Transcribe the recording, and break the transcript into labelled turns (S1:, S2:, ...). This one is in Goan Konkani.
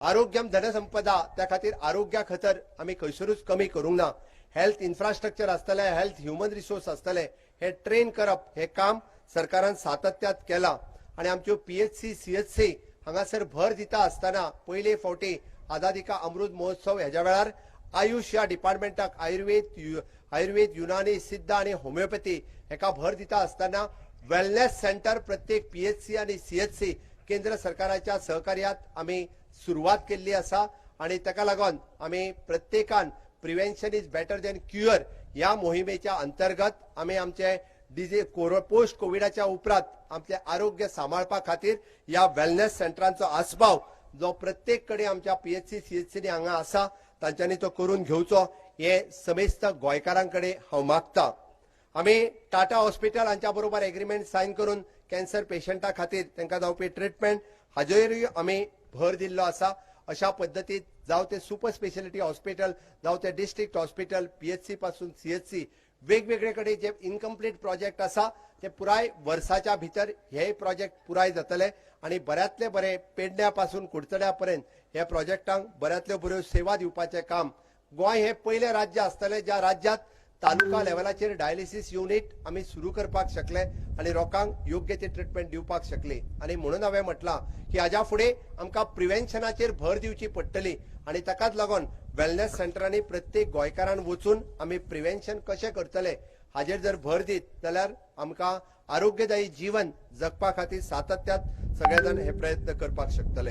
S1: आरोग्यम धनसंपदा, त्या खातीर आरोग्या खातीर आमी खंयसरूच कमी करूंक ना. हेल्थ इन्फ्रास्ट्रक्चर आसतलें, हेल्थ ह्युमन रिसोर्स आसतले, हे ट्रेन करप हे काम सरकारान सातत्यात केलां. आनी आमच्यो पीएचसी, सीएचसी हांगासर भर दिता आसतना पयले फावटी आझादी का अमृत महोत्सव हेज्या वेळार आयुष ह्या डिपार्टमेंटाक आयुर्वेद, युनानी, सिद्ध आनी होमिओपॅथी हेका भर दिता आसतना वेलनेस सेंटर प्रत्येक पीएचसी आनी सीएचसी केंद्र सरकाराच्या सहकार्यात आमी सुरवात केल्ली आसा. आनी ताका लागून आमी प्रत्येकान "Prevention is better than cure" ह्या मोहिमेच्या अंतर्गत आमी आमचे डिजे पोस्ट कोविडाच्या उपरांत आमचे आरोग्य सांबाळपा खातीर ह्या वेलनेस सेंटरांचो आस्पाव जो प्रत्येक कडेन आमच्या पीएचसी, सीएचसीनी हांगा आसा, तांच्यांनी तो करून घेवचो हे समेस्त गोंयकारां कडेन हांव मागता. आमी टाटा हॉस्पिटल हांच्या बरोबर एग्रीमेंट सायन करून कॅन्सर पेशंटा खातीर तांकां जावपी ट्रिटमेंट हाजेरूय आमी भर दिल्लो आसा. अशा पद्दतीत जावं ते सुपर स्पेशलिटी हॉस्पिटल, जावं ते डिस्ट्रिक्ट हॉस्पिटल, पीएचसी पासून सीएचसी, वेगवेगळे कडेन जे इनकम्प्लीट प्रोजेक्ट आसा ते पुराय वर्साच्या भितर हे प्रोजेक्ट पुराय जातले आनी बऱ्यांतले बरे पेडण्या पासून कुडचड्या पर्यंत ह्या प्रोजेक्टांक बऱ्यांतल्यो बऱ्यो सेवा दिवपाचें काम. गोंय हे पयलें राज्य आसतलें ज्या राज्यात तालुका लेवलाचेर डायलिसीस युनिट आमी सुरू करपाक शकले आनी लोकांक योग्य ती ट्रिटमेंट दिवपाक शकले. आनी म्हणून हांवें म्हटलां की हाज्या फुडें आमकां प्रिवेन्शनाचेर भर दिवची पडटली आनी ताकाच लागून वेलनेस सेंटरांनी प्रत्येक गोंयकारान वचून आमी प्रिवेन्शन कशें करतले हाजेर जर भर दीत जाल्यार आमकां आरोग्यदायी जीवन जगपा खातीर सातत्यात सगळे जाण हे प्रयत्न करपाक शकतले.